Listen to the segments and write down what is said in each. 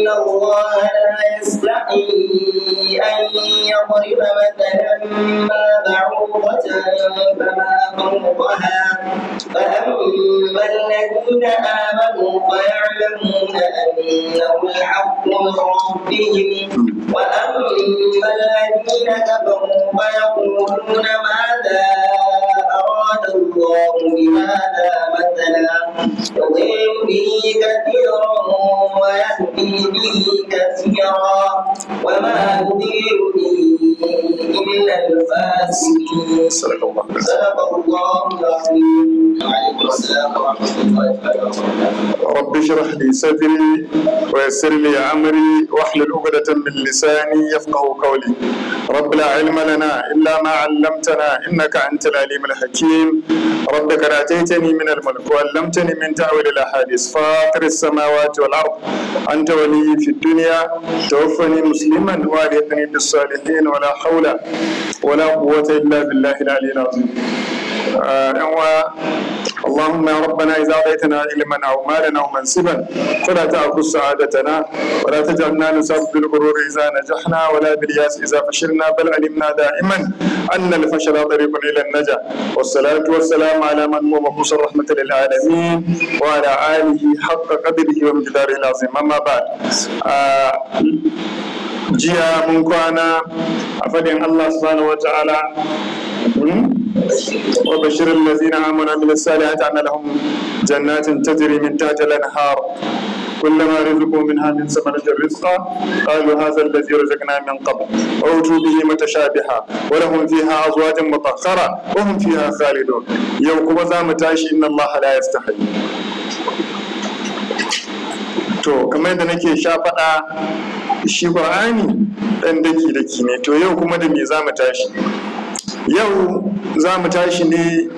الله لا يستحيي أن يضرب مثلا ما بعوضة فما فوقها فأما الذين آمنوا فيعلمون أنه الحق من ربهم وأما الذين كفروا فيقولون ماذا أراد الله بهذا مثلا يضل به كثيرا ويهدي به كثيرا وما يضل به إلا الفاسقين. صدق الله. صدق الله العظيم. وعليكم السلام ورحمة الله وبركاته. رب اشرح لي صدري ويسر لي امري واحلل عقدة من لساني يفقه قولي. رب لا علم لنا الا ما علمتنا انك انت العليم الحكيم. رب قد اتيتني من الملك وعلمتني من تاويل الاحاديث فاطر السماوات والارض انت ولي في الدنيا توفني مسلما والحقني بالصالحين ولا حول ولا قوة الا بالله العلي العظيم. اللهم يا ربنا إذا أعطيتنا علما أو مالا أو منصبا فلا تأخذ سعادتنا ولا تجعلنا نصاب بالغرور إذا نجحنا ولا بالياس إذا فشلنا بل علمنا دائما أن الفشل طريق إلى النجاح. والصلاة والسلام على من هو مبعوث الرحمة للعالمين وعلى آله حق قدره ومقداره العظيم. أما بعد، jiya mun kwana a faɗin Allah subhanahu wa ta'ala وبشر الذين آمنوا وعملوا الصالحات أن لهم جنات تجري من تحتها الأنهار كلما رزقوا منها من ثمرة رزقا قالوا هذا الذي رزقنا من قبل وأتوا به متشابها ولهم فيها أزواج مطهرة وهم فيها خالدون. يوم زام تاشي إن الله لا يستحي. To kamar yadda nake sha faɗa, shi Qur'ani ɗan daki daki ne. To yau kuma da me za mu tashi? Yau za mu tashi ne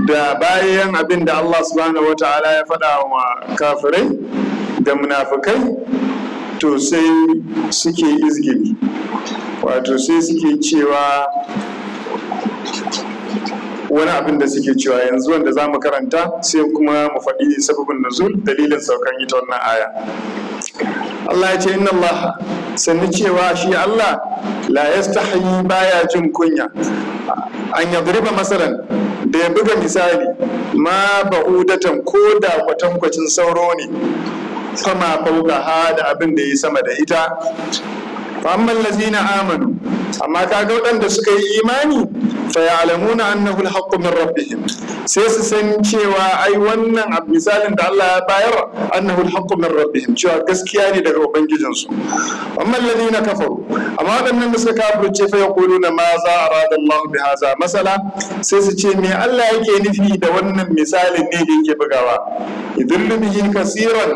da bayan abin da Allah subhanahu wa ta'ala ya faɗa wa kafirai da munafukai, to sai suke izgili, wato sai suke cewa wani abin da suke cewa yanzu wanda za mu karanta, sai kuma mu faɗi sababin nuzul, dalilin saukan ita wannan aya. Allah ya ce inna Allah, sanni cewa shi Allah, la yastahi, baya jin kunya, an yadriba masalan, da ya buga misali, ma ba'udatan, ko da kwatankwacin sauro ne, fama fauka ha, da abin da ya sama da ita. Fa amman lazina amanu, amma kaga waɗanda suka yi imani, fa ya'lamuna annahu al-haqqu min rabbihim, sai su san cewa ai wannan misalin da Allah ya bayar, annahu al-haqqu min rabbihim, cewa gaskiya ne daga ubangijinsu. Amma alladhina kafaru, amma waɗannan da suka kafirce, fa yaquluna ma za arada Allah bi hadha masala, sai su ce me Allah yake nufi da wannan misalin ne da yake bugawa? Yudillu bihi kasiran,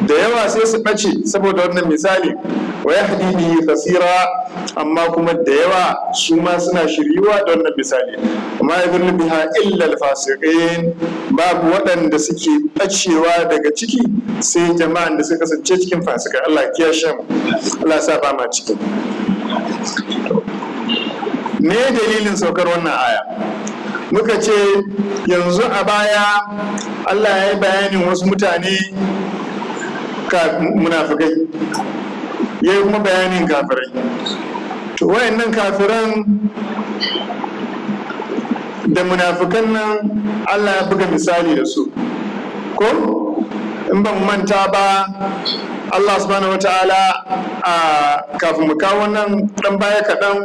da yawa sai su ɓace saboda wannan misali, wa yahdi bihi kasira, amma kuma da yawa su ma suna shiryuwa da wannan misali. Amma yadullu biha illa alfasiqin, babu waɗanda suke ɓacewa daga ciki sai jama'an da suka kasance cikin fasikai. Allah ya kiyashe mu, Allah sa ba ma ciki. Me dalilin saukar wannan aya? Muka ce yanzu a baya Allah ya yi bayanin wasu mutane munafikai, ya yi kuma bayanin kafirai. To wayannan kafiran da munafikan nan Allah ya buga misali da su, ko in ban manta ba, Allah subhanahu wataala a kafin mu kawo nan dan baya kaɗan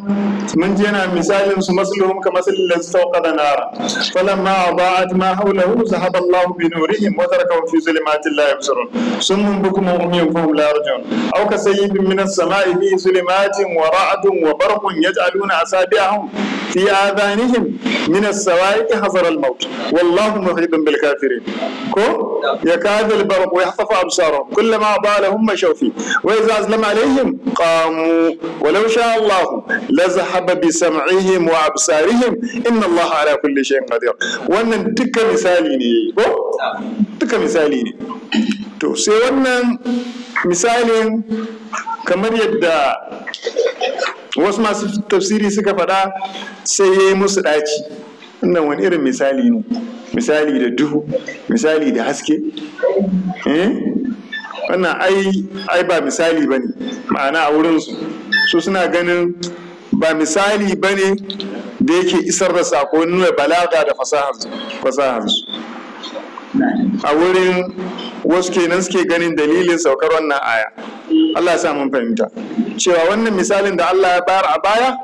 mun ji yana misalin su, masaluhum ka masalil ladzi istawqada nara falamma adaa'at ma hawlahu zahaba Allah bi nurihim wa tarakahum fi zulumatin la yubsirun summun bukmun umyun fahum la yarji'un aw ka sayyibin min as-sama'i fi zulumatin wa ra'dun wa barqun yaj'aluna asabi'ahum fi adhanihim min as-sawa'iqi hazara al-maut wallahu muhitun bil kafirin. Ko yakadu al-barqu yahtafu absarahum kullama ada'a lahum mashaw fi wa idza azlama alaihim qamu walau sha Allah lazahaba bi sam'ihim wa absarihim inna Allah ala kulli shay'in qadir. Wannan duka misali ne, ko duka misali ne. To sai wannan misalin, kamar yadda wasu masu tafsiri suka faɗa, sai ya yi musu ɗaci. Wannan wani irin misali ne, misali da duhu, misali da haske, eh? Wannan ai ba misali bane, ma'ana a wurin su su suna ganin ba misali bane da yake isar da sako nuna balaga da fasahar su. A wurin wasu kenan suke ganin dalilin saukar wannan aya. Allah ya sa mun fahimta cewa wannan misalin da Allah ya bayar a baya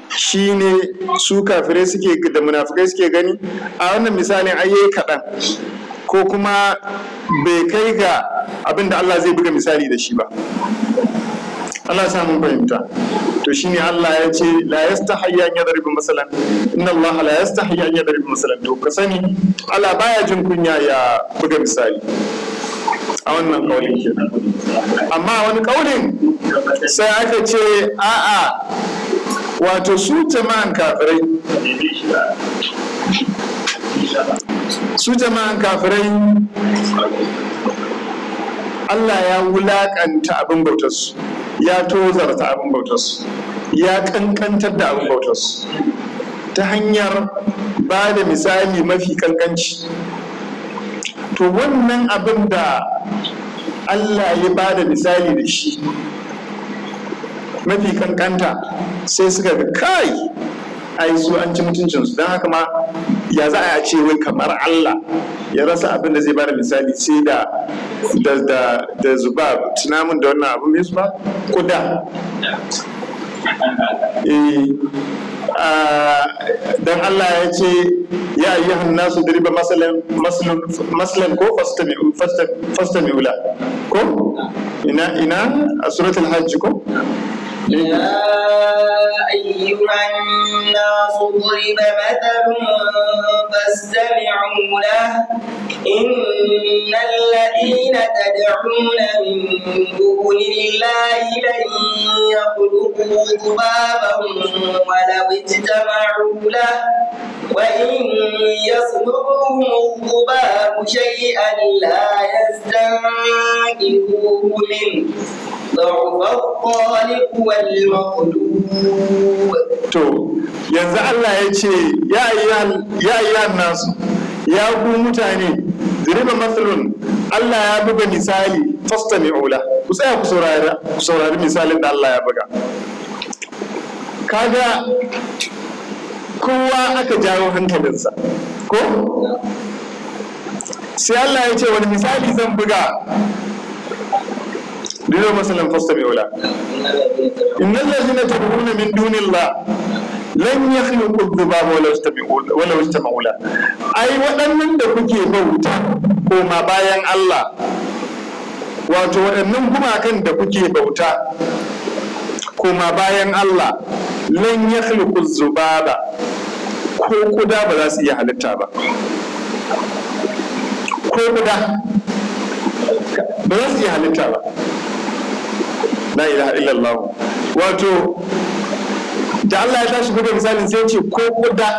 shine su kafirai suke da munafikai suke gani a wannan misalin ai yayi kaɗan, ko kuma bai kai ga abin da Allah zai buga misali da shi ba. Allah ya sa mun fahimta. To shine Allah ya ce la yastahi an yadribu masalan, inna Allah la yastahi an yadribu masalan. To ka sani Allah baya jin kunya ya buga misali a wannan kaulin kenan. Amma wani kaulin sai aka ce a'a, wato su jama'an kafirai, su jama'an kafirai Allah ya wulakanta abin bautarsu, ya tozarta abin bautarsu, ya kankantar da abin bautarsu ta hanyar ba da misali mafi kankanci. To wannan abin da Allah ya ba da misali da shi mafi kankanta, sai suka ga kai ai su an ci mutuncinsu, don haka ma ya za a ce wai kamar Allah ya rasa abin da zai bada misali sai da da zubab. Tunamin da wannan abin mai zuba kuda. Dan Allah ya ce ya ayyuhan nasu duriba masalan masalan ko fastami'u la ko ina ina a suratul hajj ko يا أيها الناس ضرب مثل فاستمعوا له إن الذين تدعون من دون الله لن يخلقوا ذبابا ولو اجتمعوا له وإن يسلبهم الذباب شيئا لا يستنقذوه منه ضعف الطالب والمطلوب. To yanzu Allah ya ce ya ayyuhan nasu, ya ku mutane, duriba matsalun, Allah ya buga misali, fastami'u la, ku tsaya ku saurari misalin da Allah ya buga. Kaga kowa aka jawo hankalinsa ko? Sai Allah ya ce wani misali zan buga. Duriba matsalan fastami'u la innal ladzina tad'una min dunillah lan yakhluqu dhubaba walau ijtama'u la. Ai waɗannan da kuke bauta koma bayan Allah, wato waɗannan gumakan da kuke bauta koma bayan Allah, lan yakhluqu dhubaba, ko kuda ba za su iya halitta ba, ko kuda ba za su iya halitta ba. La ilaha illallah. Wato da Allah ya tashi buga misalin sai ce ko kuda,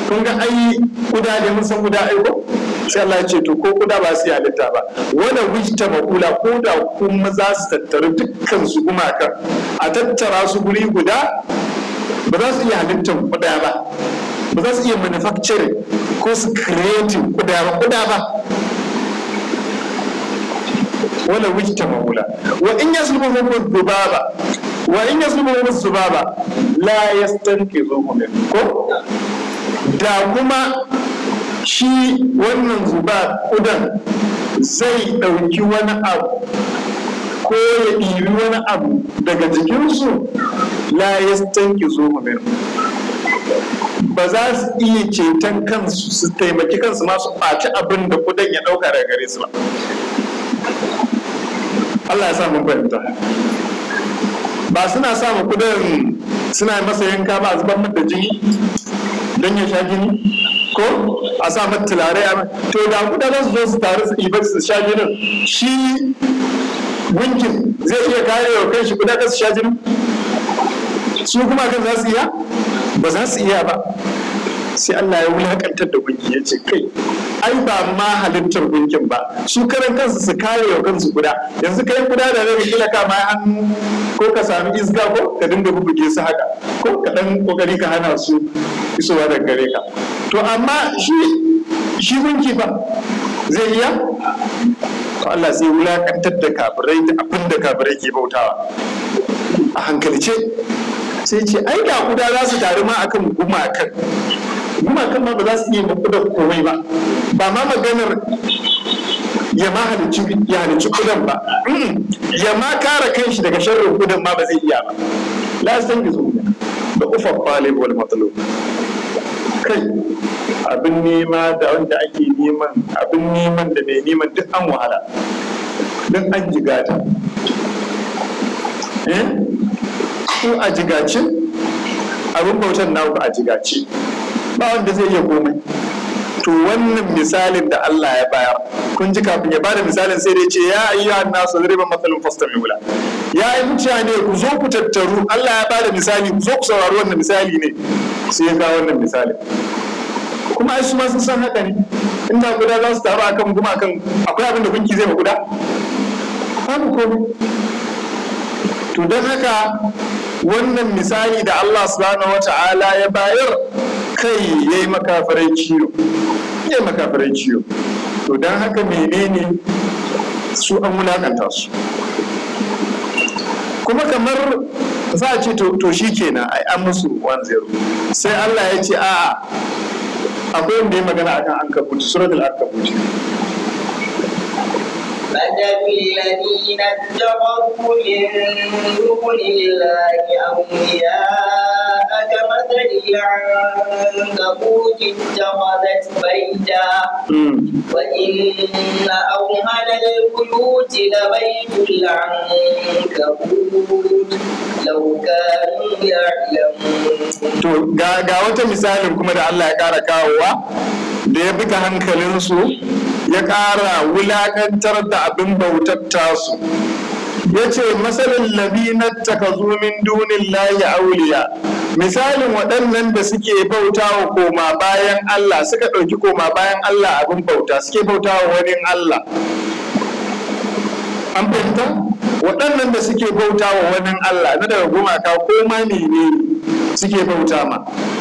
kun ga ai kuda ne, mun san kuda ai ko? Sai Allah ya ce to ko kuda ba su halitta ba, wala wujta makula, ko da kuma za su tattaru dukkan su gumakan a tattara su guri guda, ba za su iya halittar kuda ba, ba za su iya manufacturing ko su creating kuda ba, kuda ba. Wala wujta makula wa in yaslubuhum dhubaba wa in yaslubuhum dhubaba la yastanqidhuhu min. Ko da kuma shi wannan zuba kudan zai ɗauki wani abu ko ya ɗibi wani abu daga jikinsu, la yastanqidhuhu min, ba za su iya ceton kansu su taimaki kansu ma su ɓaci abin da kudan ya ɗauka daga gare su ba. Allah ya sa mun fahimta. Ba suna sa mu kudan suna masa yanka ba, a zubar mata jini don ya sha jini, ko a sa mata tulare a to da kuda za su zo su taru su ɗiba su sha jinin, shi gunkin zai iya kare wa kanshi kuda kan su sha jinin? Su kuma kan za su iya? Ba za su iya ba. Sai Allah ya wulakantar da gunki ya ce kai ai ba ma halittar gunkin ba, su karan kansu su kare wa kansu guda. Yanzu kai guda da zai kila ka ma hannu ko ka sami iska ko ka dinga bubuge su haka ko ka dan kokari ka hana su isowa daga gare ka. To amma shi gunki ba zai iya? To Allah sai wulakantar da kafirai da abin da kafirai ke bautawa a hankalce. Sai ce ai da kuda za su taru ma akan gumakan, gumakan ma ba za su iya ma kudan komai ba, ba ma maganar ya ma halicci kudan ba, ya ma kare kanshi daga sharrin kudan ma ba zai iya ba. La san gizo da ufa talib wal matlub. Kai abin nema da wanda ake neman, abin neman da mai neman duk an wahala, duk an jigata. Ku a jigace, abin bautan naku a jigace, ba wanda zai iya komai. To wannan misalin da Allah ya bayar, kun ji kafin ya bada misalin sai dai ce ya ayyuhan nasu duriba mathalun fastami'u la. Ya yi mutane ku zo ku tattaru, Allah ya bada misali, ku zo ku saurari wannan misali ne. Sai ya kawo wannan misalin. Kuma ai su ma sun san haka ne. Inda guda za su taru akan gumakan, akwai abin da gunki zai ma guda? Babu komai. To don haka wannan misali da Allah subhanahu wata'ala ya bayar, kai yayi makafirai ciwo, yayi makafirai ciwo. To don haka menene su an wulakanta su. Kuma kamar za a ce to shikenan ai an musu 1-0. Sai Allah ya ce a'a, akwai wanda ya magana akan ankabut, suratul ankabut. مثل الذين اتخذوا من دون الله أولياء كمثل العنكبوت اتخذت بيتا وإن أوهن البيوت لبيت العنكبوت لو كانوا يعلمون. To ga wata misalin kuma da Allah ya ƙara kawowa da ya buga hankalinsu, ya ƙara wulaƙantar da abin bautar tasu. Ya ce masalin labina takazu min dunin layi auliya, misalin waɗannan da suke bauta wa koma bayan Allah, suka ɗauki koma bayan Allah abin bauta, suke bauta wa wani Allah. An fahimta? Waɗannan da suke bauta wa wani Allah na daga gumaka ko ma menene suke bauta ma,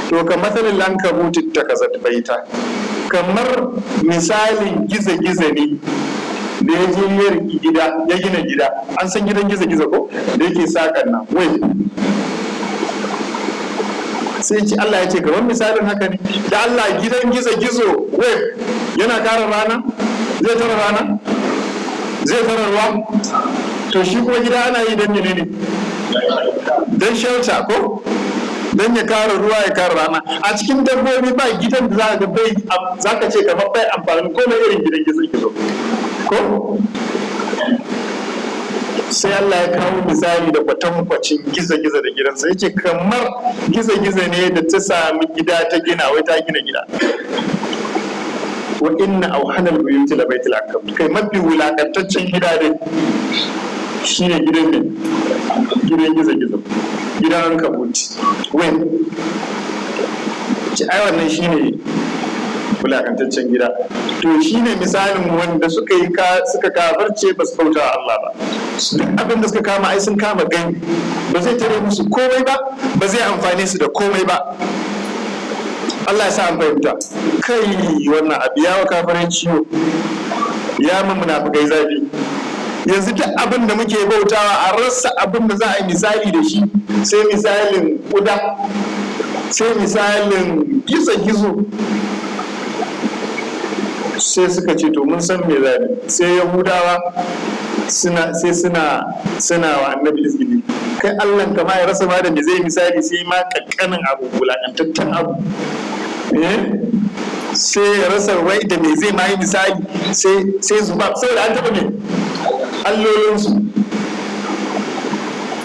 to ka masalin lankabuti takazat baita, kamar misalin gizo-gizo ne da ya je ya riki gida, ya gina gida. An san gidan gizo-gizo ko da yake sakan nan wai. Sai ce Allah ya ce kamar misalin haka ne da Allah gidan gizo-gizo wai yana kara rana, zai tara rana, zai tara ruwa. To shi kuma gida ana yi don ne ne don shelter ko don ya kare ruwa ya kare rana. A cikin dabbobi ba gidan da za ka bai, za ka ce kamar bai amfani ko na irin gidan gizo-gizo ko. Sai Allah ya kawo misali da kwatankwacin gizo-gizo da gidansa, ya ce kamar gizo-gizo ne da ta sami gida ta gina, wai ta gina gida. Wa inna auhanal buyuti la baitul ankabut, kai mafi wulakantaccen gida dai shine gidan ne, gidan gizo-gizo, gidan ankabuti. Wai ci ai wannan shine wulakantaccen gida. To shine misalin wanda suka yi suka kafirce ba su bauta Allah ba. Duk abin da suka kama ai sun kama gani, ba zai tare musu komai ba, ba zai amfane su da komai ba. Allah ya sa an fahimta. Kai wannan abu ya wa kafirai ciwo, ya ma munafikai zafi. Yanzu duk abin da muke bautawa a rasa abin da za a yi misali da shi, sai misalin kuda, sai misalin gizo-gizo. Sai suka ce to mun san me zabi. Sai Yahudawa suna sai suna suna wa annabi izgili, kai Allah kama ya rasa ma da me zai misali, sai ma kankanin abu, wulakantaccen abu, sai ya rasa wai da me zai ma yi misali, sai zuba saboda an taba me allolinsu.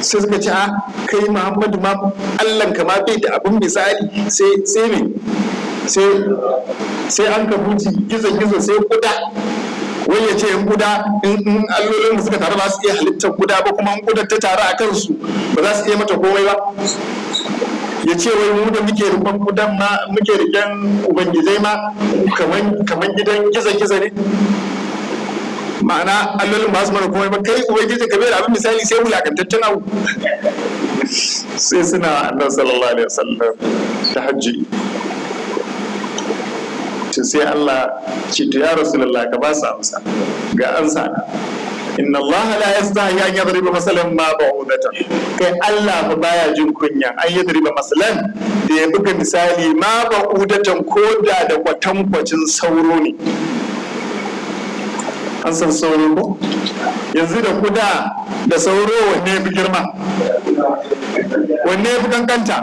Sai suka ce a kai Muhammadu ma Allah kama bai da abin misali, sai me sai an kabuci gizo-gizo, sai kuda. Wai ya ce in kuda in allolin da suka taru ba su iya halittar kuda ba, kuma in kuda ta taru a kansu ba za su iya mata komai ba. Ya ce wai mu da muke rikon kudan ma, muke riken ubangijai ma kaman gidan gizo-gizo ne, ma'ana allolin ba su mana komai ba, kai ubangiji ka bai da abin misali sai wulakantaccen abu. Sai suna annabi sallallahu alaihi wasallam tahajjudi. To sai Allah ce to ya Rasulullah ka ba su amsa, ga amsa na. Inna Allah la yastahi an yadriba masalan ma ba'udatan. Kai Allah fa baya jin kunya an yadriba masalan, da ya buga misali ma ba'udatan koda da kwatankwacin sauro ne. An san sauro ko? Yanzu da kuda da sauro wanne ya fi girma? Wanne ya fi kankanta?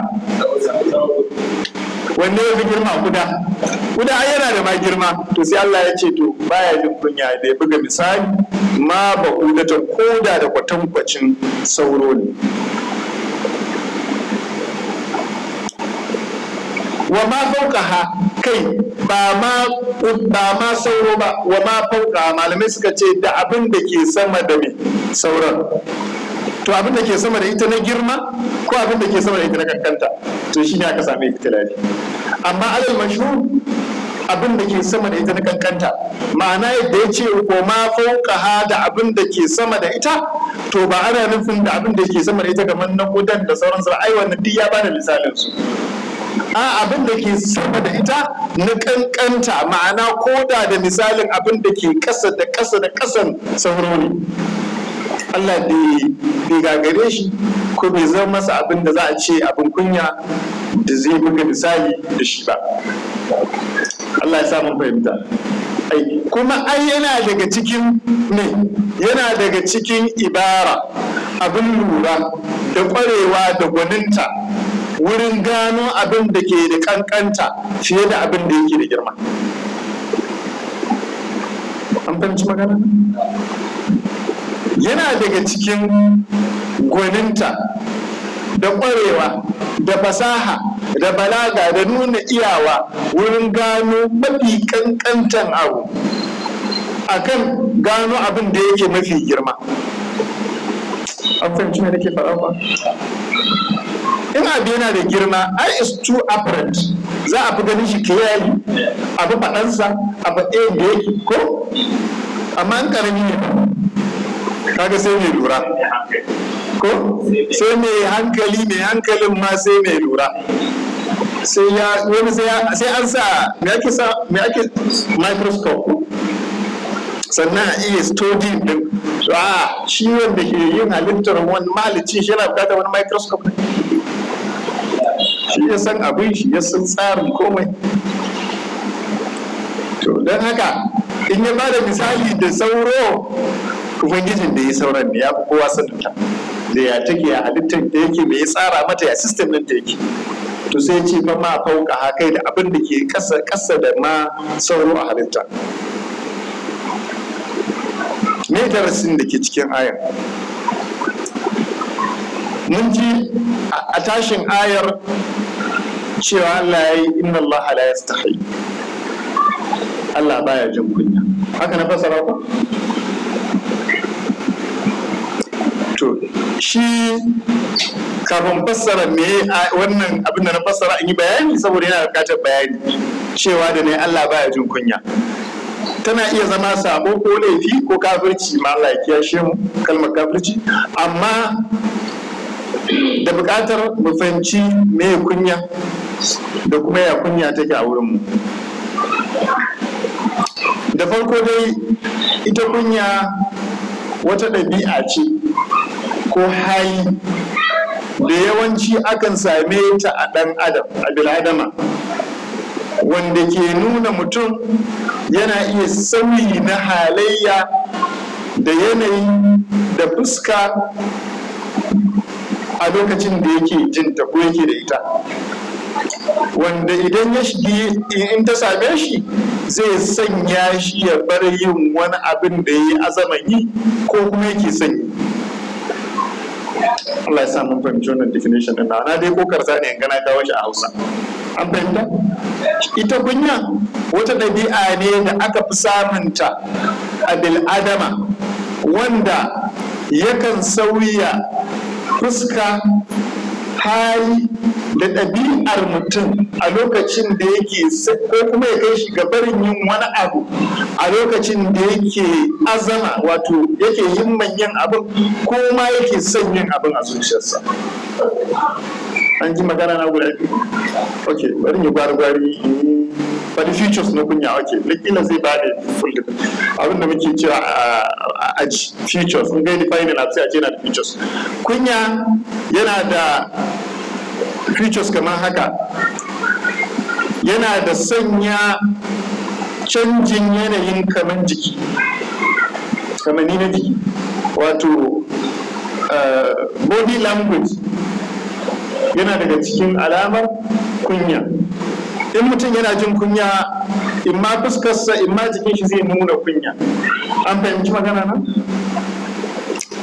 Wanne ya fi girma? Kuda. Kuda ai yana da ma girma. To sai Allah ya ce to baya jin kunya da ya buga misali ma ba'udatan koda da kwatankwacin sauro ne. Wa ma fawqaha, kai ba ma sauro ba, wa ma fawqaha, malamai suka ce da abin da ke sama da me sauran. To abin da ke sama da ita na girma ko abin da ke sama da ita na kankanta, to shine aka same ikhtilafi. Amma alal mashhur abin da ke sama da ita na kankanta, ma'ana yadda ya ce ko ma fawqaha da abin da ke sama da ita, to ba ana nufin da abin da ke sama da ita kamar na kudan da sauransu ba, ai wannan duk ya bada misalin su. A abin da ke sama da ita na kankanta, ma'ana koda da misalin abin da ke kasa da kasa da kasan sauro ne. Allah bai gagare shi ko bai zama masa abin da za a ce abin kunya da zai buga misali da shi ba. Allah ya sa mun fahimta. Ai kuma ai yana daga cikin me? Yana daga cikin ibara, abin lura da kwarewa da gwaninta wurin gano abin da ke da kankanta fiye da abin da yake da girma. An fahimci magana? Yana daga cikin gwaninta da kwarewa da fasaha da balaga da nuna iyawa wurin gano mafi kankantan abu akan gano abin da yake mafi girma. An fahimci me nake faɗa ba? In abu yana da girma, ai is too apparent, za a fi ganin shi clearly, a fi faɗansa, a faɗe da yake ko? Amma in ƙarami ne kaga sai mai lura ko? Sai mai hankali, mai hankalin ma sai mai lura. Sai ya wani sai an sa me ake sa, me ake microscope, sannan a iya study din. So a shi wanda ke yin halittar wani mahalicci shi yana bukatar wani microscope ne. Shi ya san abin shi, ya san tsarin komai. To don haka in ya bada misali da sauro, ubangijin da ya sauran ne ya fi kowa sanin ta, da ya take, ya halittar da yake, mai ya tsara mata, ya system din da yake. To sai ce fa ma fauka hakai da abin da ke kasa kasa da ma sauro a halitta. Me darasin da ke cikin ayar? Mun ji a tashin ayar cewa Allah ya yi inna Allah la yastahi, Allah baya jin kunya. Haka na fasara ku? To shi kafin fassara me wannan abin da na fassara in yi bayani, saboda yana bukatar bayani cewa da ne Allah baya jin kunya. Tana iya zama sabo ko laifi ko kafirci, ma Allah ya kiyashe mu kalmar kafirci, amma da bukatar mu fahimci me kunya da kuma ya kunya take a wurin mu. Da farko dai ita kunya wata ɗabi'a ce ko hali da yawanci akan same ta a ɗan adam, a bil'adama, wanda ke nuna mutum yana iya sauyi na halayya da yanayi da fuska a lokacin da yake jinta ko yake da ita, wanda idan ya shigi in ta same shi zai sanya shi ya bar yin wani abin da ya yi azaman yi ko kuma yake son yi. Allah ya sa mun fahimci wannan definition din na dai kokarta ne in gana kawo shi a Hausa. An fahimta? Ita kunya wata ɗabi'a ne da aka fi samunta a bil'adama wanda yakan sauya fuska, hali da ɗabi'ar mutum a lokacin da yake, ko kuma ya kai shi ga barin yin wani abu a lokacin da yake azama, wato yake himman yin abin ko ma yake son yin abin a zuciyarsa. An ji magana na guda biyu? Ok, bari yi gwari-gwari in Faɗi features na kunya. Ok, kila zai ba da full abin da muke cewa a aji features. In gai defining abu, sai a ce yana da features. Kunya yana da features kamar haka: yana da sanya canjin yanayin kaman jiki, kamanni na jiki, wato body language yana daga cikin alamar kunya. In mutum yana jin kunya, in ma fuskarsa, in ma jikin shi zai nuna kunya. An fahimci magana nan?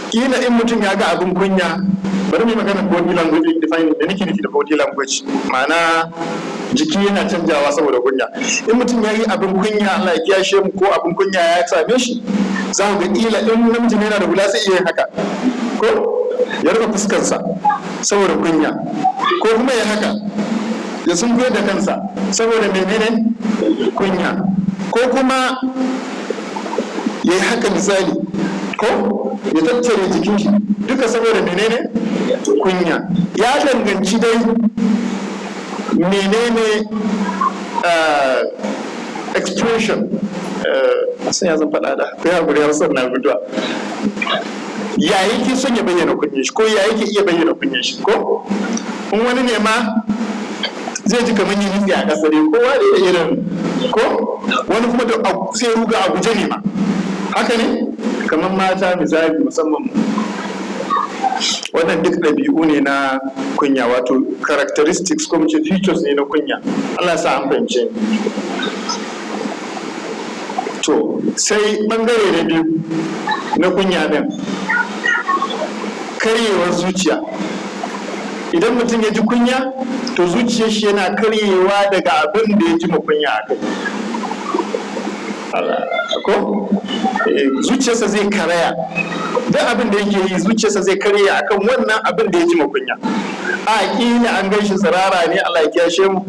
Kila in mutum ya ga abin kunya, bari mu magana body language, define da nake nufi da body language, ma'ana jiki yana canjawa saboda kunya. In mutum ya yi abin kunya, Allah ya kiyashe mu, ko abin kunya ya same shi, za mu ga kila in namiji ne yana da hula, sai iya yin haka, ko ya rufe fuskarsa saboda kunya, ko kuma ya haka, ya sunkuyar da kansa saboda menene? Kunya. Ko kuma ya yi haka misali, ko ya tattare jikin shi duka saboda menene? Kunya. Ya danganci dai menene expression, sai ya zan faɗa da ko ya guri hausar na guduwa. Ya yake son ya bayyana kunyar shi, ko ya yake iya bayyana kunyar shi? Ko in wani ne ma zai ji kamar yin nutse a ƙasa ne, kowa da irin, ko wani kuma da sai ruga a guje ne ma. Haka ne kamar mata misali, musamman. Wannan duk ɗabi'u ne na kunya, wato characteristics ko mu ce features ne na kunya. Allah sa an fahimce ni. To, sai bangare na biyu na kunya din, karyewar zuciya. Idan mutum ya ji kunya, to zuciyar shi yana karyewa daga abin da ya ji ma kunya a kai, ko zuciyarsa zai karaya. Duk abin da yake yi, zuciyarsa zai karya akan wannan abin da ya ji ma kunya. A kila an gan shi tsirara ne, Allah ya kiyashe mu,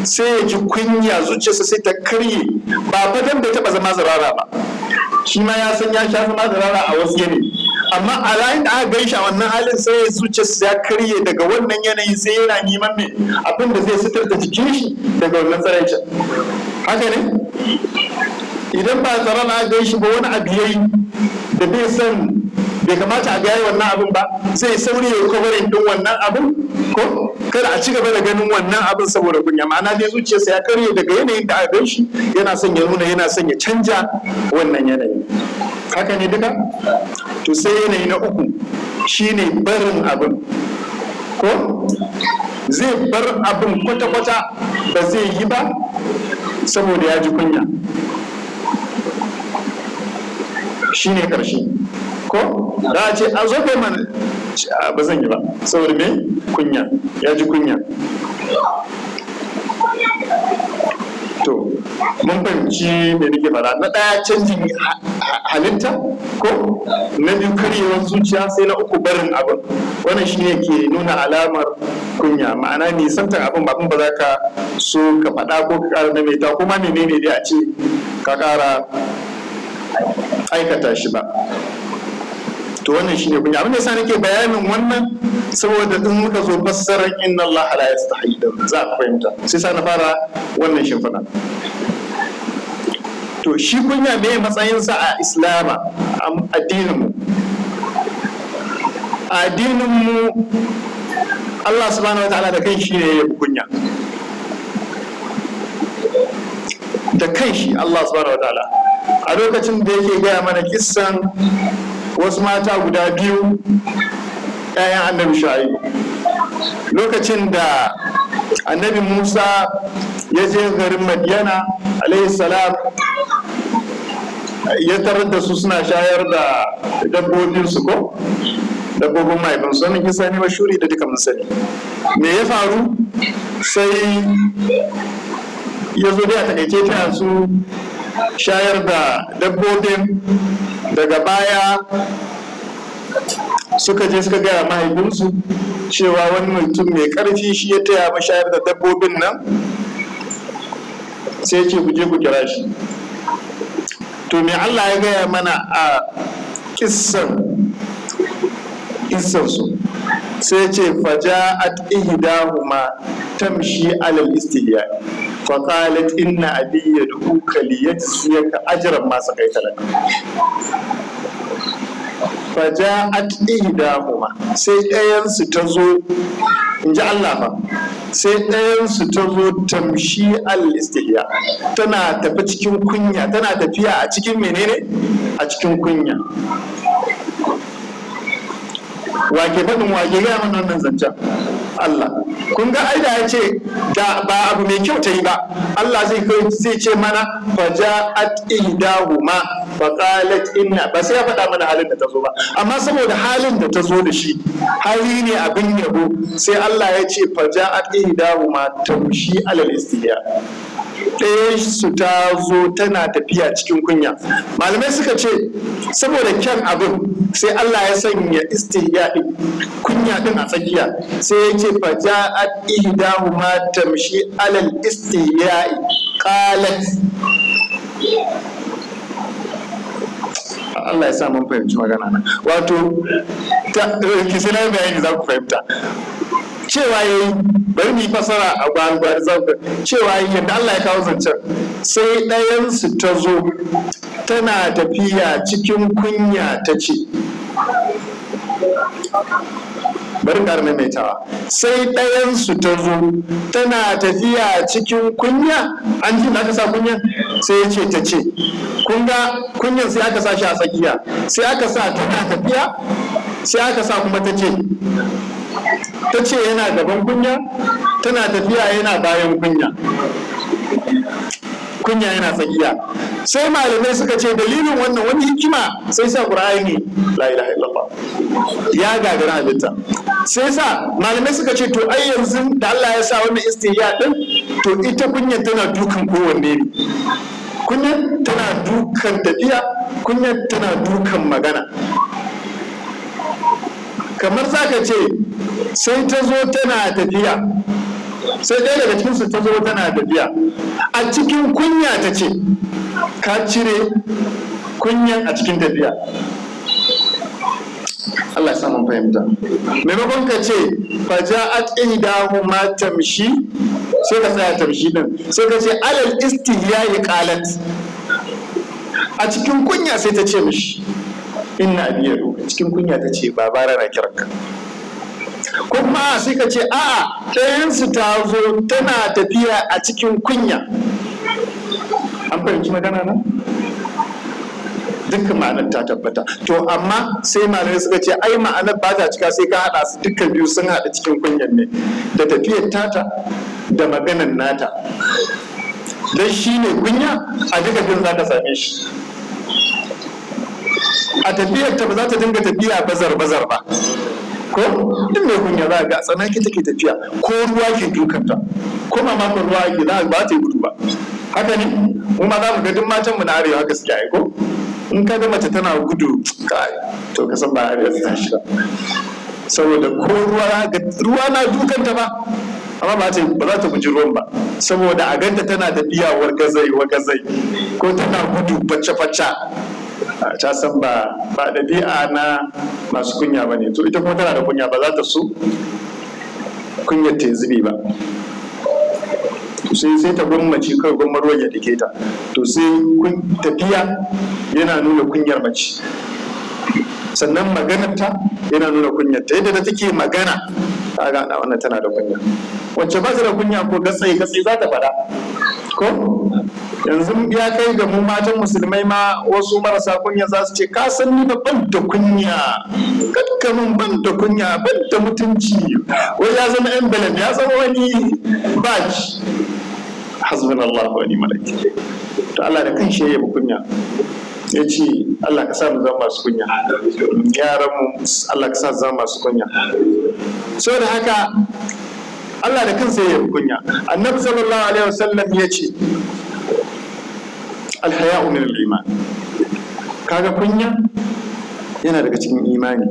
sai ya ji kunya, zuciyarsa sai ta karye. Ba fa dan bai taba zama tsirara ba, shi ma ya san ya sha zama tsirara a wasu yanayi, amma a yayin da aka gan shi a wannan halin, sai ya zuciyarsa ya karye daga wannan yanayi, sai yana neman me abin da zai suturta jikin shi daga wannan tsiraicin. Haka ne, idan ba tsaron aka gan shi ba, wani abu yayi da bai san bai kamata a ga yayi wannan abin ba, zai sauri ya covering din wannan abin, ko kada a ci gaba da ganin wannan abin saboda kunya. Ma'ana dai zuciyarsa ya karye daga yanayin da aka gan shi, yana son ya nuna, yana son ya canja wannan yanayi. Haka ne duka. To, sai yanayi na uku, shine barin abin, ko zai bar abin kwata-kwata, ba zai yi ba saboda ya ji kunya. Shine karshe, ko da a ce a zo kai mana, ba zan yi ba saboda me? Kunya, ya ji kunya. To, mun fahimci me nake faɗa? Na ɗaya, canjin halitta, ko na biyu, karyewar zuciya, sai na uku, barin abin. Wannan shine ke nuna alamar kunya, ma'ana nisantar abin, ba abin ba za ka so ka faɗa ko ka ƙara maimaita ko ma menene dai a ce ka ƙara aikata shi ba. To, wannan shine kunya. Abin da yasa nake bayanin wannan, saboda in muka zo fassarar "inna Allah la yastahi" din, za a fahimta, sai sa na fara wannan shimfiɗa. To, shi kunya, me matsayinsa a Islama, a addinin mu? A addinin mu, Allah subhanahu wataala da kai shi ne ya yabi kunya da kanshi. Allah subhanahu wataala, a lokacin da yake gaya mana kissan wasu mata guda biyu, 'ya'yan Annabi Shu'aibu, lokacin da Annabi Musa ya je garin Madiyana alaihi salam, ya tarar da su suna shayar da dabbobinsu, ko dabbobin mahaifinsu. Wannan kisa ne mashuri da duka mun sani. Me ya faru? Sai ya zo dai, a takaice, ta su shayar da dabbobin. Daga baya suka je suka gaya mahaifinsu cewa wani mutum mai karfi shi ya taya mashayar da dabbobin nan. Sai ce, "Ku je ku kira shi." To, me Allah ya gaya mana a kissan su? Sai ce, "Faja'at ihdahuma tamshi alal istihya." Faqalat inna abi yad'uka liyajziyaka ajran ma saqaita lak. Faja'at ihdahuma, sai ɗayan su ta zo, in ji Allah fa, sai ɗayan su ta zo tamshi al-istihya, tana tafi cikin kunya, tana tafiya a cikin menene? A cikin kunya. Wake faɗin wake gaya mana wannan zancen? Allah. Kun ga ai da ya ce da ba abu mai kyau ta yi ba, Allah zai ce mana faja'at ihdahuma faqalat inna, ba sai ya faɗa mana halin da ta zo ba, amma saboda halin da ta zo da shi hali ne abin yabo, sai Allah ya ce faja'at ihdahuma tamshi alal istihya, ɗaya su ta zo tana tafiya cikin kunya. Malamai suka ce saboda kyan abin sai Allah ya sanya istihya din, kunya din a tsakiya, sai ya ce faja'at ihdahuma tamshi alal istihya'i qalat. Allah ya sa mun fahimci magana na. Wato ki sai na bayani za ku fahimta. Cewa yayi, bari mu yi fasara a gwari za ku cewa yayi yadda Allah ya kawo zancen, sai ɗayan su ta zo tana tafiya cikin kunya ta ce, bari ƙara maimaitawa, sai ɗayan su ta zo tana tafiya cikin kunya, an ji da aka sa kunya sai ya ce ta ce, kun ga kunyan sai aka sa shi a tsakiya, sai aka sa tana tafiya, sai aka sa kuma ta ce, ta ce yana gaban kunya, tana tafiya yana bayan kunya, kunya yana tsakiya. Sai malamai suka ce dalilin wannan wani hikima sai sa Qur'ani la ilaha illallah ya gagara halitta. Sai sa malamai suka ce to ai yanzu da Allah ya sa wannan istihya din, to ita kunya tana dukan kowanne ne, kunya tana dukan tafiya, kunya tana dukan magana. Kamar zaka ce sai ta zo tana tafiya, sai ɗaya daga cikinsu ta zo tana tafiya a cikin kunya ta ce, ka cire kunyan a cikin tafiya. Allah ya sa mun fahimta. Maimakon ka ce faja'at ihdahuma tamshi, sai ka tsaya tamshi din, sai ka ce alal istihya'i qalat, a cikin kunya sai ta ce mishi inna abi yadu, cikin kunya ta ce babara na kiranka. Ko kuma sai ka ce a'a ɗayansu ta zo tana tafiya a cikin kunya. An fahimci magana na? Dukkan ma'anar ta tabbata. To amma sai malamai suka ce ai ma'anar ba ta cika sai ka haɗa su dukkan biyu sun haɗa cikin kunyan ne, da tafiyar tata da maganar nata. Don shi ne kunya a duka biyun za ka same shi. A tafiyar ta ba za ta dinga tafiya bazar bazar ba. Ko duk mai kunya za ga tsanaki take tafiya, ko ruwa ke dukanta, ko mamakon ruwa ake za ba ta yi gudu ba. Haka ne mu ma za mu ga duk matan mu na arewa haka suke ai ko in ka ga mace tana gudu kai to ka san ba arewa ta tashi ba, saboda ko ruwa ruwa na dukanta ba, amma ba za ta guji ruwan ba, saboda a ganta tana tafiya wargazai wargazai ko tana gudu facce facce, ta san ba ɗabi'a na masu kunya ba ne. To ita kuma tana da kunya, ba za ta so kunyar ta zube ba, sai ta gwammace kawai gwamma ruwan ya dake ta. To sai tafiya yana nuna kunyar mace, sannan maganarta yana nuna kunyar ta, yadda take magana ta gana wannan tana da kunya. Wacce ba ta da kunya ko gatsai gatsai za ta faɗa. Ko yanzu ya kai ga mu matan musulmai ma wasu marasa kunya za su ce ka san ni ba ban da kunya, kakkamin ban da kunya, ban da mutunci, wai ya zama emblem, ya zama wani badge. Hasbunallahu wa ni'mal wakil. To Allah da kanshi ya yabi kunya, ya ce Allah ka sa mu zama masu kunya, yaran mu Allah ka sa zama masu kunya. Saboda haka Allah da kansa ya yabi kunya. Annabi sallallahu alaihi wasallam ya ce alhaya'u min al-iman. Kaga kunya yana daga cikin imani.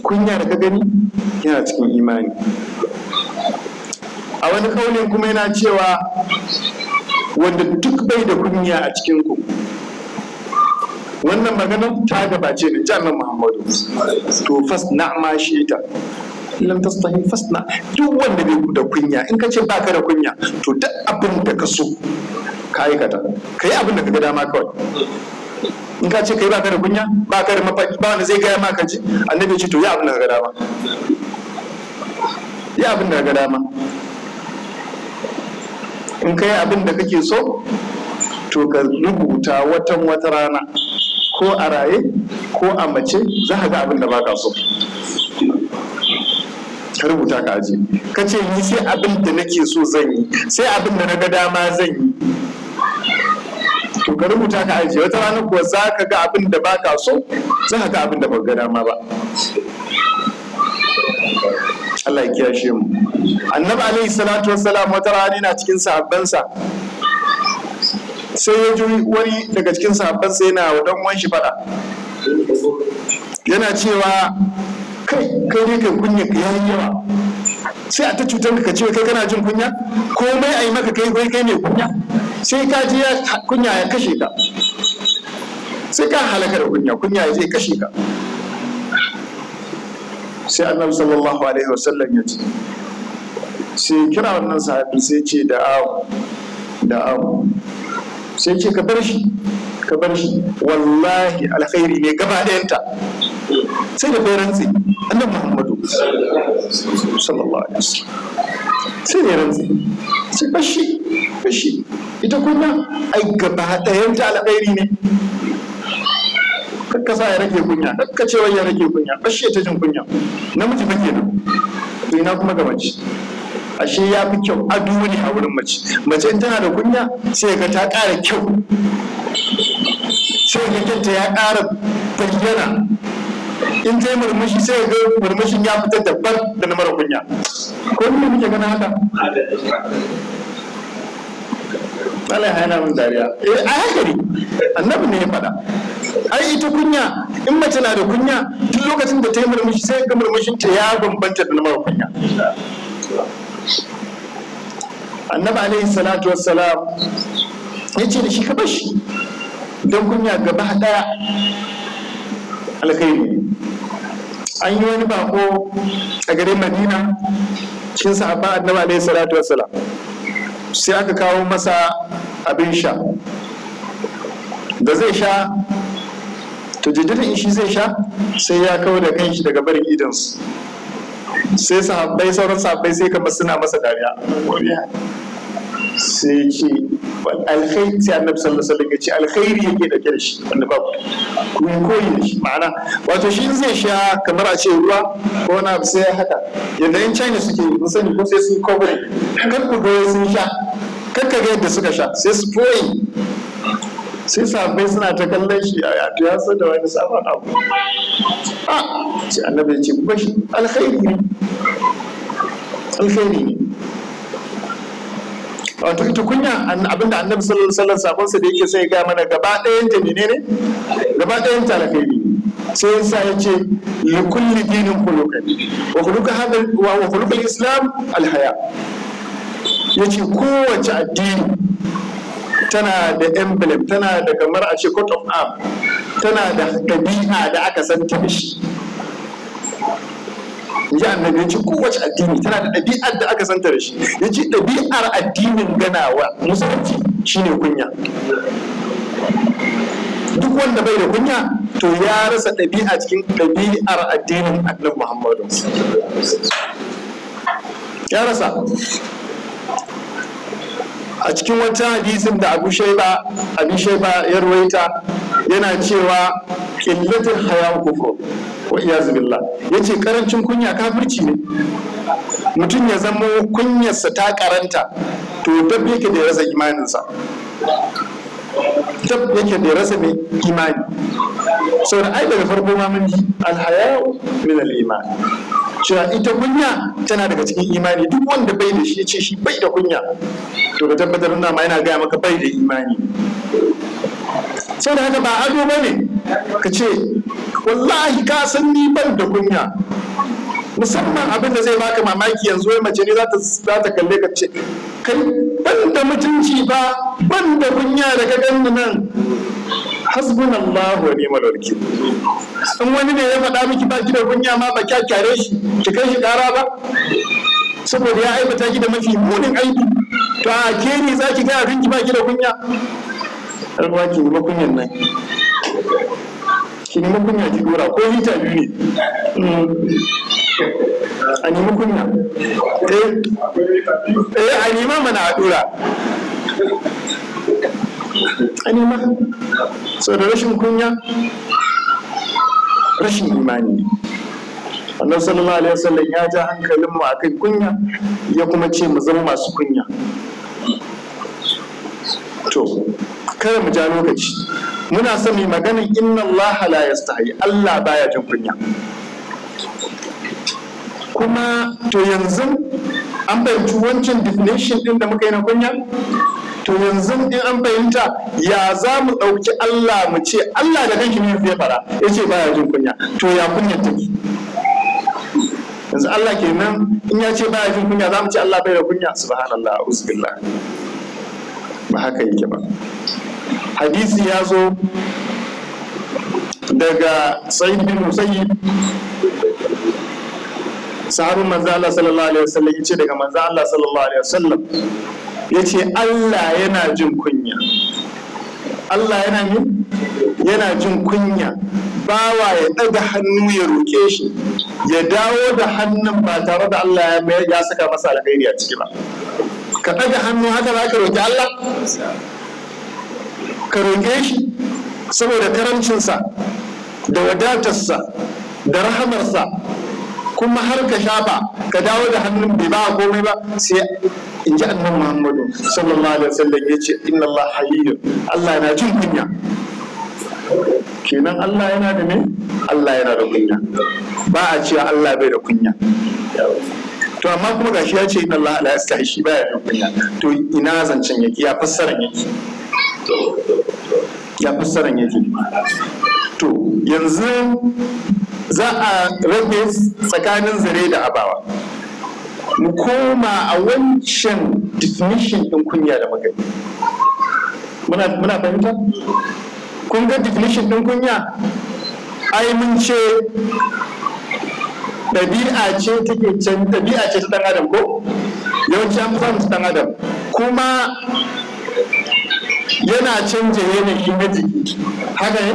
Kunya da ka gani yana cikin imani. A wani kaulin kuma yana cewa wanda duk bai da kunya a cikin ku, wannan maganar ta gabace ni jami'an Muhammadu, to fas na'ma shi ta Lam tastahi fasna. Duk wanda bai da kunya, in ka ce baka da kunya, to duk abin da ka so ka aikata, ka yi abin da ka ga dama kawai. In ka ce kai baka da kunya, baka da mafaɗi, ba wanda zai gaya maka ji, annabi ya ce to yi abin da ka ga dama, yi abin da ka ga dama. In ka yi abin da kake so, to ka rubuta watan wata rana, ko a raye ko a mace, za ka ga abin da baka so. Ka rubuta ka aje, ka ce ni sai abin da nake so zan yi, sai abin da na ga dama zan yi. To ka rubuta ka aje, wata rana kuwa za ka ga abin da baka so, za ka ga abin da baka ga dama ba. Allah ya kiyashe mu. Annabi alaihi salatu wassalam wata rana yana cikin sahabbansa, sai ya ji wani daga cikin sahabbansa yana wa dan uwan shi fada, yana cewa kai kai ne kai kunya ka yayi yawa, sai a ta cutar ka ce kai kana jin kunya, komai a yi maka kai kai kai ne kunya, sai ka ji ya kunya ya kashe ka, sai ka halaka da kunya, kunya ya je kashe ka. Sai annabi sallallahu alaihi wasallam ya ce, sai kira wannan sahabi sai ce da awu da awu, sai ce ka bar shi, ka bar shi, wallahi alkhairi ne gaba ɗayanta. Sai da bai rantsi annabi Muhammadu sallallahu alaihi wasallam, sai da ya rantsi sai bashi bashi, ita kunya ai gaba ɗayanta alkhairi ne. Kakka sa ya rage kunya, kakka ce wai ya rage kunya, bashi ya ta jin kunya. Namiji fa kenan, to ina kuma ga mace? Ashe ya fi kyau ado ne a wurin mace. Mace in tana da kunya sai ga ta ƙara kyau, sai ga kyanta ya ƙara bayyana. In ta yi murmushi sai ga murmushin ya fita daban da na mara kunya. Ko ni muke ganin haka? Allah ya hana min dariya. Eh, ai haka ne. Annabi ne ya faɗa. Ai ita kunya, in mace na da kunya, duk lokacin da ta yi murmushi sai ga murmushin ta ya bambanta da na mara kunya. Annabi alaihi salatu wassalam ya ce da shi ka bashi, don kunya gaba ɗaya alkhairi ne. An yi wani bako a garin Madina cikin sahabban annabi alaihi salatu wassalam, sai aka kawo masa abin sha da zai sha. To jiddirin in shi zai sha sai ya kawo da kanshi daga barin idonsu. Sai sahabbai, sauran sahabbai sai kamar suna masa dariya. Sai ce alkhairi, sai annabi sallallahu alaihi wasallam ya ce alkhairi yake dauke da shi wanda ba ku yi koyi da shi. Ma'ana wato shi in zai sha kamar a ce ruwa ko wani abu sai ya haka, yadda yan China suke yi, mun sani ko sai sun cover, kar ku ga sun sha, kar ka ga yadda suka sha, sai su koyi. Sai sahabbai suna ta kallon shi, a to ya san da wani sabon abu. A ce annabi ya ce ku bashi, alkhairi ne, alkhairi ne. Wato ita kunya, abinda annabi sallallahu alaihi wasallam sabonsa da yake sai ya ga mana gaba ɗayan ta menene? Gaba ɗayan ta alkhairi ne. Sai yasa ya ce li kulli dinin khuluqan wa khuluq hadha wa khuluq al-islam al-haya. Yace kowace addini tana da emblem, tana da kamar a ce coat of arm, tana da ɗabi'a da aka san ta da shi. Inji annabi ya ce kowace addini tana da ɗabi'ar da aka santa da shi. Ya ce ɗabi'ar addinin ganawa musulunci shine kunya. Duk wanda bai da kunya to ya rasa ɗabi'a cikin ɗabi'ar addinin annabi Muhammadu. Ya rasa. A cikin wancan hadisin da Abu Shaiba, Abi Shaiba ya ruwaita, yana cewa qillatul haya kufur wa iyazu billah. Yace karancin kunya kafirci ne. Mutum ya zamo kunyarsa ta karanta, to dab yake da ya rasa imaninsa, dab yake da ya rasa mai imani. Saboda ai daga farko ma mun ji alhaya'u min al-iman, cewa ita kunya tana daga cikin imani. Duk wanda bai da shi ya ce shi bai da kunya, to ka tabbatar na ma yana gaya maka bai da imani. Saboda haka ba ado ba ne ka ce wallahi ka san ni ban da kunya. Musamman abin da zai baka mamaki yanzu, wai mace ne za ta kalle ka ce kai ban da mutunci ba, ban da kunya da ka ganni nan. Hasbunallahu wa ni'mal wakil. In wani ne ya faɗa miki ba ki da kunya ma ba kya kyare shi ki kai shi ƙara ba, saboda ya aibata ki da mafi munin aibi. To a ke ne za ki gaya abinki ba ki da kunya? Ruwa ki nemi kunyan nan, ki nemi kunya ki dora ko hita biyu ne a nemi kunya. Eh a nema mana a dora, a nema. So da rashin kunya rashin imani ne. Annabi sallallahu alaihi wasallam ya ja hankalin mu akan kunya, ya kuma ce mu zama masu kunya. To kada mu ja lokaci, muna son mu maganin inna Allah la yastahi, Allah baya jin kunya. Kuma to yanzu an fahimci wancan definition din da muka yi na kunya. To yanzu in an fahimta, ya za mu ɗauki Allah mu ce Allah da kanshi ne zai fara ya ce baya jin kunya, to ya kunyar take? Yanzu Allah kenan in ya ce baya jin kunya, za mu ce Allah bai da kunya? Subhanallah, a'udhu billah, ba haka yake ba. Hadisi ya zo daga Sa'id bin Musayyib, sahabin manzo Allah sallallahu alaihi wasallam, yace daga manzo Allah sallallahu alaihi wasallam yace Allah yana jin kunya. Allah yana ne yana jin kunya bawa ya daga hannu ya roke shi, ya dawo da hannun ba tare da Allah ya saka masa alkhairi a ciki ba. Ka daga hannu haka za ka roki Allah, ka roke shi saboda karamcinsa da wadatarsa da rahamarsa, kuma har ka shafa ka dawo da hannun bai ba komai ba. Sai in ji annabi Muhammadu sallallahu alaihi wasallam ya ce inna Allah hayyun, Allah yana jin kunya. Kenan Allah yana da me? Allah yana da kunya. Ba a cewa Allah bai da kunya. To amma kuma gashi ya ce inna Allah la yastahi, shi baya da kunya. To ina zancen yake? Ya fassaran yake? Ya fassaran yake? To yanzu za a rabe tsakanin zare da abawa. Mu koma a wancan definition ɗin kunya da muka yi. Muna fahimta? Kun ga definition ɗin kunya, ai mun ce ɗabi'a ce take can, ɗabi'a ce ta ɗan adam, ko yawanci an fi samun ɗan adam, kuma yana canja yanayi na jiki, haka ne?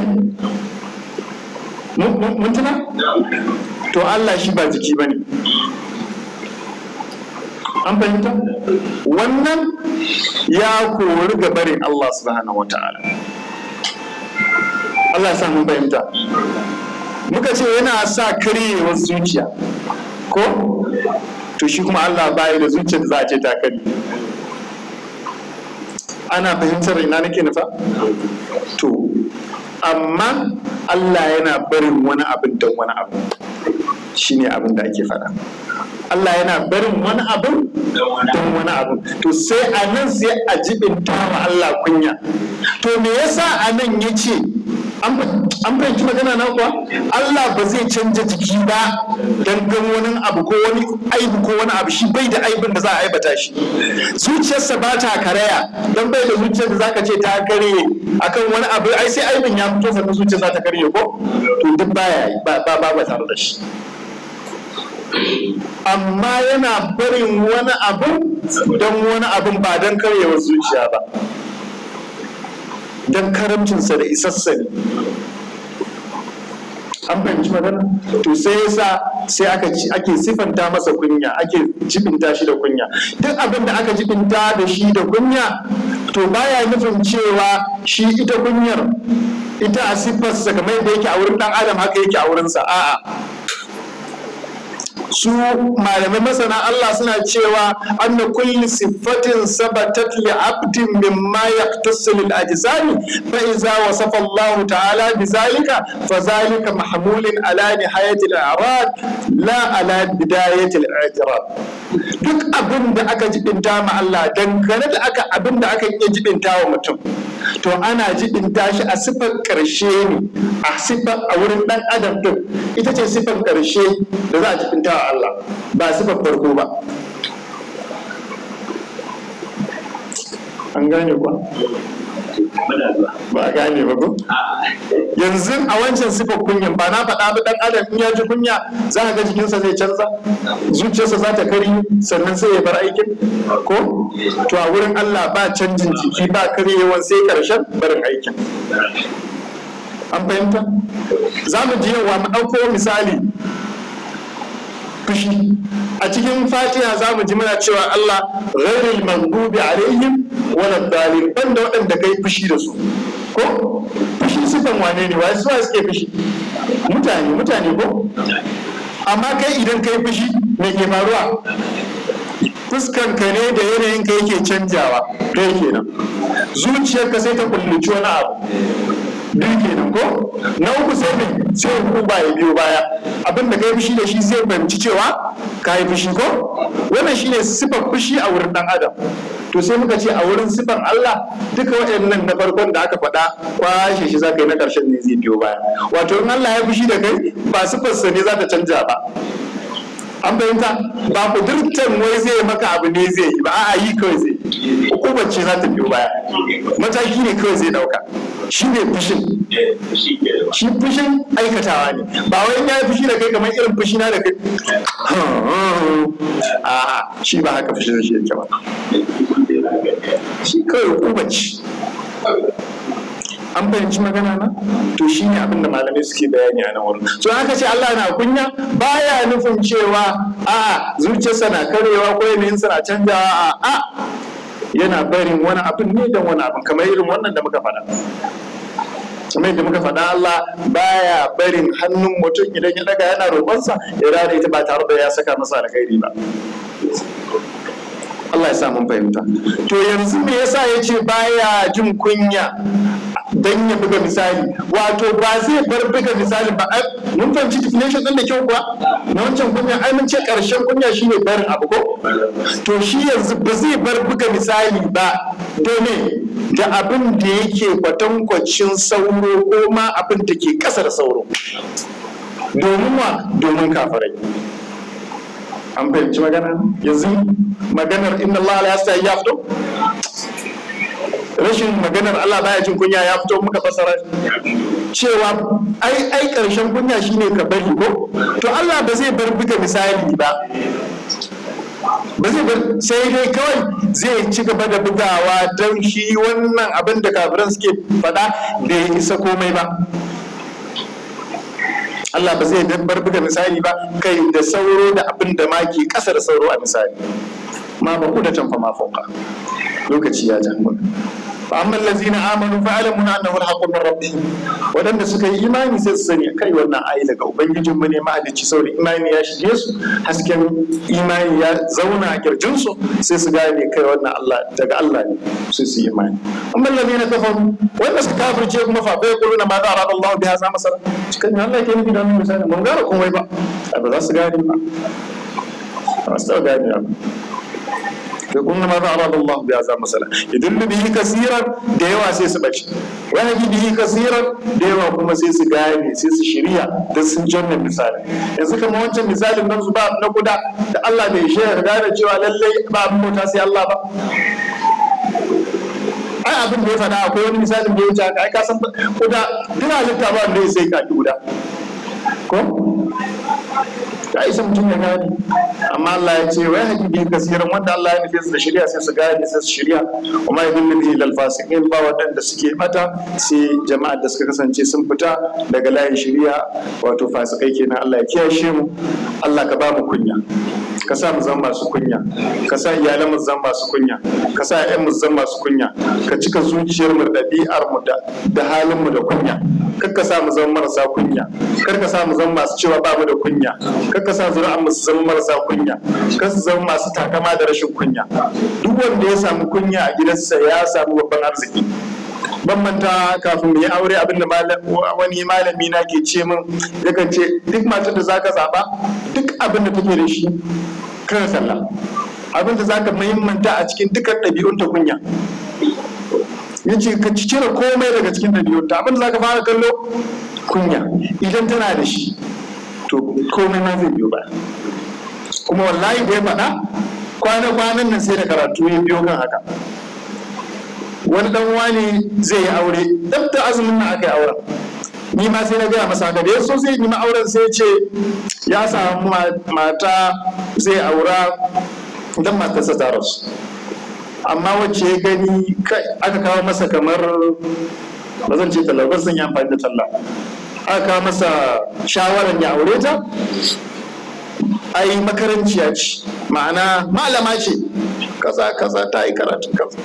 Mun tuna? To Allah shi ba jiki ba ne. An fahimta? Wannan ya kori ga barin Allah subhanahu wa ta'ala. Allah ya sa mun fahimta. Muka ce yana sa karyewar zuciya, ko? To shi kuma Allah bai da zuciyar da za a ce ta karye. Ana fahimtar ina nake nufa? To amma Allah yana barin wani abin don wani abu, shine abin da ake faɗa. Allah yana barin wani abin don wani abu. To sai a nan sai a jibinta wa Allah kunya. To me yasa a nan ya ce, an fahimci magana na kuwa? Allah ba zai canja jiki ba don gan wani abu ko wani aibu ko wani abu. Shi bai da aibin da za a aibata shi. Zuciyarsa ba ta karaya, don bai da zuciyar da zaka ce ta karye akan wani abu. Ai sai aibin ya fito sannan zuciyar za ta karye, ko? To duk baya yi, ba ba ba tare da shi. Amma yana barin wani abu don wani abun, ba don karyewar zuciya ba, don karamcinsa da isassa ne. An fahimci magana? To sai yasa sai aka ake sifanta masa kunya, ake jibinta shi da kunya. Duk abin da aka jibinta da shi da kunya, to baya nufin cewa shi ita kunyar ita a siffarsa kamar yadda yake a wurin dan adam haka yake a wurinsa. A'a, su malamai masana Allah suna cewa anna kulli sifatin sabatat li abdin mimma yaqtasu lil ajsami, fa iza wasafa Allah ta'ala bizalika, fa zalika mahmulun ala nihayati al a'rad la ala bidayati al i'tirad. Duk abin da aka jibinta ma Allah dangane da aka abin da aka iya jibinta wa mutum, to ana jibinta shi a sifar ƙarshe ne, a sifar a wurin ɗan adam ɗin ita ce sifar ƙarshe da za a jibinta wa Allah, ba sifar farko ba. An gane kuwa? Ba gane ba ko? Yanzu a wancan sifar kunyan ba na faɗa ba, ɗan adam in ya ji kunya za ka ga jikinsa zai canza, zuciyarsa za ta karye, sannan sai ya bar aikin ko? To a wurin Allah ba canjin jiki, ba karyewan, sai karshen barin aikin. An fahimta? Za mu ji yawa mu ɗauko misali fushi. A cikin Fatiha za mu ji muna cewa Allah ghairil maghdubi alaihim wala dhalin, banda waɗanda kai fushi da su. Ko fushi sifan wane ne? Waye suwa suke fushi? Mutane ko? Amma kai idan kai fushi me ke faruwa? Fuskan ka ne da yanayin ka yake canjawa, kai kenan. Zuciyarka sai ta kulluci wani abu, biyu kenan ko? Na uku sai me? Sai hukuma ya biyo baya. Abin da kai fushi da shi zai fahimci cewa ka yi fushi ko? Wannan shine sifar fushi a wurin dan adam. To sai muka ce a wurin sifar Allah duka waɗannan na farkon da aka faɗa kwashe shi zaka yi, na ƙarshen ne zai biyo baya. Wato in Allah ya fushi da kai ba sifarsa ne za ta canja ba. An fahimta? Ba kudurtan wai zai maka abu ne zai yi ba, a'a yi kawai zai. Hukumar ce za ta biyo baya. Mataki ne kawai zai ɗauka. Shi ne fushin. Shi fushin aikatawa ne. Ba wai in ya yi fushi da kai kamar irin fushi na da kai. A'a, shi ba haka fushin shi yake ba. Shi kawai hukumar ce. An fahimci magana na? To shi ne abin da malamai suke bayani a nan wurin. So haka ce Allah na kunya baya nufin cewa a zuciyarsa na karewa ko yanayinsa na canjawa, a yana barin wani abin ne don wani abin, kamar irin wannan da muka faɗa. Kamar yadda muka faɗa, Allah baya barin hannun mutum idan ya daga yana roƙonsa ya rana ita ba tare da ya saka masa alkhairi ba. Allah ya sa mun fahimta. To yanzu me yasa ya ce baya jin kunya dan ya buga misali? Wato ba zai bar buga misali ba. Mun fahimci definition din da kyau kuwa na wancan kunya? Ai mun ce karshen kunya shine barin abu ko? To shi yanzu ba zai bar buga misali ba domin da abin da yake kwatankwacin sauro ko ma abin da ke ƙasa da sauro. Domin wa? Domin kafirai. An fahimci magana? Yanzu maganar inna Allah la yastahi ya fito? Rashin maganar Allah baya jin kunya ya fito muka fassara cewa ai karshen kunya shine ka bari ko? To Allah ba zai bar buga misali ba. Ba zai bar, sai dai kawai zai ci gaba da bugawa don shi wannan abin da kafiran suke faɗa bai isa komai ba. Allah ba zai bar buga misali ba kai da sauro da abin da ma ke ƙasa da sauro a misali. Ma ba ku da can fa ma fauka. Lokaci ya jan mana. Fa amma allazina amanu fa alamuna annahu alhaqqu min rabbihim. Wadanda suka yi imani sai su sani kai wannan ayi daga ubangijin mu ne mahalicci, saboda imani ya shige su, hasken imani ya zauna a kirjin su, sai su gane kai wannan Allah daga Allah ne, sai su yi imani. Amma allazina kafaru, wanda suka kafirce kuma fa bai kuluna ma za arada Allah biha za masala. Cikin Allah yake nufi da wannan misali, mun gane komai ba. Ba za su gane ba. Ba su gane ba. يقولون ماذا أراد الله بهذا مثلا يدل به كثيرا da yawa sai su bace, wani bihi kasiran da yawa kuma sai su gane, sai su shirya da sun janna misali. Yanzu kamar wancan misalin nan ba na kuda da Allah bai shi ya gane cewa lallai ba abin bauta sai Allah ba. Ai abin da ya faɗa akwai wani misalin da ya wuce haka. Ai ka san kuda duk halitta ba wanda ya sai ka kuda ko? Ya isa mutum ya gane. Amma Allah ya ce wai haƙi biyu kasiran, wanda Allah ya nufe su da shirya sai su gane sai su shirya. Kuma ya dillu bihi lal fasiqin, ba waɗanda suke bata sai jama'ar da suka kasance sun fita daga layin shirya, wato fasikai kenan. Allah ya kiyashe mu. Allah ka ba mu kunya, ka sa mu zama masu kunya, ka sa iyalan mu zama masu kunya, ka sa ƴaƴan mu zama masu kunya, ka cika zuciyar mu da ɗabi'ar mu da halin mu da kunya. Kar ka sa mu zama marasa kunya, kar ka sa mu zama masu cewa ba mu da kunya, kar ka sa zuri'an mu su zama marasa kunya, kar su zama masu takama da rashin kunya. Duk wanda ya samu kunya a gidansa ya samu babban arziki. Ban manta kafin mu yi aure abin da wani malami na ke ce min, yakan ce duk matar da zaka zaba duk abin da take da shi kana sallah, abin da zaka muhimmanta a cikin dukkan ɗabi'un ta kunya. Yace ka cire komai daga cikin ɗabi'unta, abin da zaka fara kallo kunya. Idan tana da shi to komai ma zai biyo baya. Kuma wallahi da ya faɗa kwana-kwanan nan sai da karatu ya biyo kan haka. Wani dan wani zai yi aure, dab da azumin nan aka yi auren. Ni ma sai na gaya masa haka, da ya so zai nemi auren sai ce ya samu mata zai aura dan matarsa ta rasu. Amma wacce ya gani aka kawo masa kamar, ba zan ce talla ba, zan yi amfani da talla, aka kawo masa shawaran ya aure ta. Ai makaranciya ce, ma'ana malama ce, kaza kaza, ta yi karatu kaza.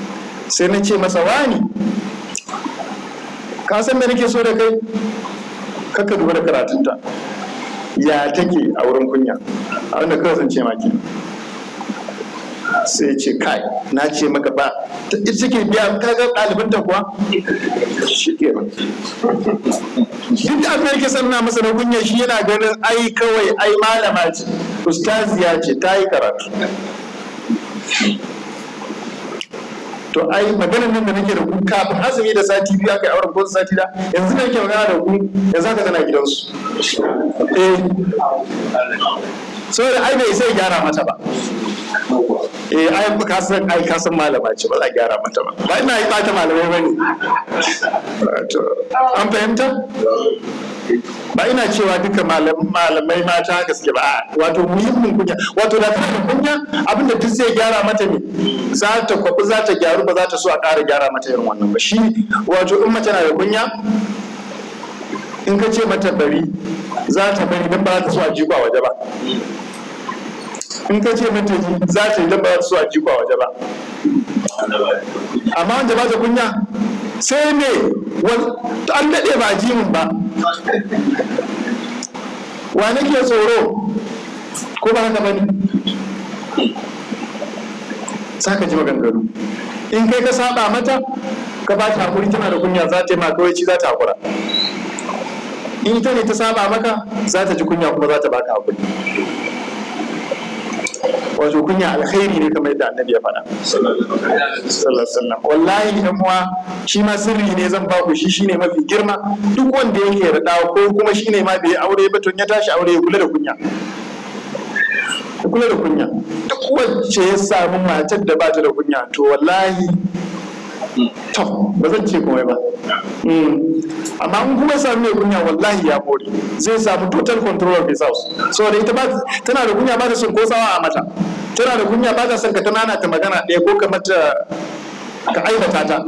Sai na ce masa, wani, ka san me nake so da kai? Kaka duba da karatunta, ya take a wurin kunya. A wanda kawai zan ce maki. Sai ce, kai, na ce maka ba ita take biya, ka ga ɗalibanta kuwa? Shi ke nan, duk da abin da yake sanna masa na kunya, shi yana ganin ai kawai ai malama ce, ustaziya ce, ta yi karatu. To ai maganar nan da nake da ku, kafin azumi da sati 2 aka yi auren, ko sati da yanzu da nake magana da ku, yanzu haka tana gidansu. Eh, saboda ai bai sai gyara mata ba. Eh, ai ka san, ai ka san malama ce, ba za a gyara mata ba. Ba ina yi bata malamai bane. To an fahimta? Ba ina cewa duka malamai mata haka suke ba. Wato muhimmin kunya, wato da tana da kunya, abinda duk zai gyara mata ne za ta kwafi, za ta gyaru, ba za ta so a ƙara gyara mata irin wannan ba. Shi wato in mace na da kunya, in ka ce mata bari, za ta bari don ba za ta so a jiko a waje ba. In ka ce mata ji, za ta yi don ba za ta so a jiko a waje ba. Amma wanda ba ta kunya, sai me? An daɗe ba a ji min ba, wa nake tsoro? Ko ba haka bane? Za ka ji maganganu. In kai ka saba mata, ka ba ta hakuri, tana da kunya, za ta yi ma kawai ci, za ta hakura. In ita ne ta saba maka, za ta ji kunya kuma za ta baka hakuri. Wato kunya alkhairi ne, kamar yadda Annabi ya faɗa, sallallahu alaihi wasallam. Wallahi ɗan uwa, shi ma sirri ne zan baku shi, shine mafi girma. Duk wanda yake da ko kuma shine ma bai aure ba, to ya tashi aure ya kula da kunya, ya kula da kunya. Duk wacce ya samu matar da ba ta da kunya, to wallahi, to ba zan ce komai ba. Amma in kuma samu mai kunya, wallahi ya more, zai samu total control of his house. Saboda ita ba tana da kunya, ba ta son ko tsawa a mata. Tana da kunya, ba ta son ka tana ta magana ɗaya ko ka mata, ka aibata ta.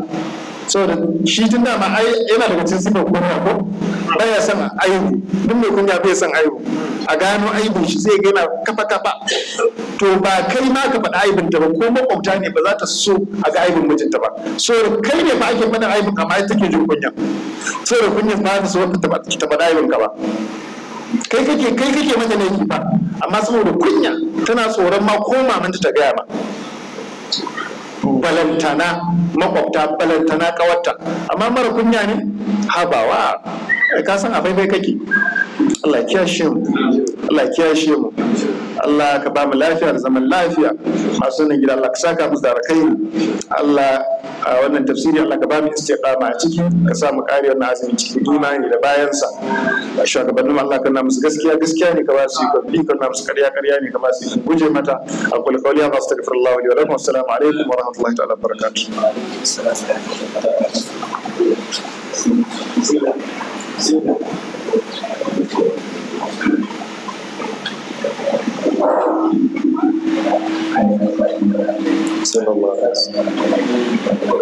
Saboda shi tun dama ai yana daga cikin sifar kunya, ko baya son aibu. Duk mai kunya bai son aibu, a gano aibun shi, zai gana kafa kafa. To ba kai ma ka faɗa aibin ta ba, ko makwabta ne, ba za ta so a ga aibin mijinta ba. So kai ne fa ake faɗin aibin, amma ita take jin kunya. Saboda kunya ba ta so ta faɗa aibin ka ba. Kai kake mata laifi ba, amma saboda kunya tana tsoron ma ko mamanta ta gaya ma, balantana makwabta, balantana kawarta. Amma mara kunya ne, habawa, ka san a faifai kake. Allah kiyashe mu, Allah kiyashe mu. Allah ka ba mu lafiya da zaman lafiya. Masu nan gida, Allah ka saka musu da alkhairi. Allah, a wannan tafsiri, Allah ka ba mu istiqama a ciki, ka sa mu kare wannan azumi cikin imani da bayansa. Shugabannin, Allah ka nuna musu gaskiya gaskiya ne, ka ba su ikon bi, ka nuna musu ƙarya ƙarya ne, ka ba su ikon guje mata. Aqulu qawli hadha, astaghfirullah li wa lakum. Assalamu alaikum wa rahmatullahi ta'ala wa barakatuh. Sallallahu alaihi wasallam.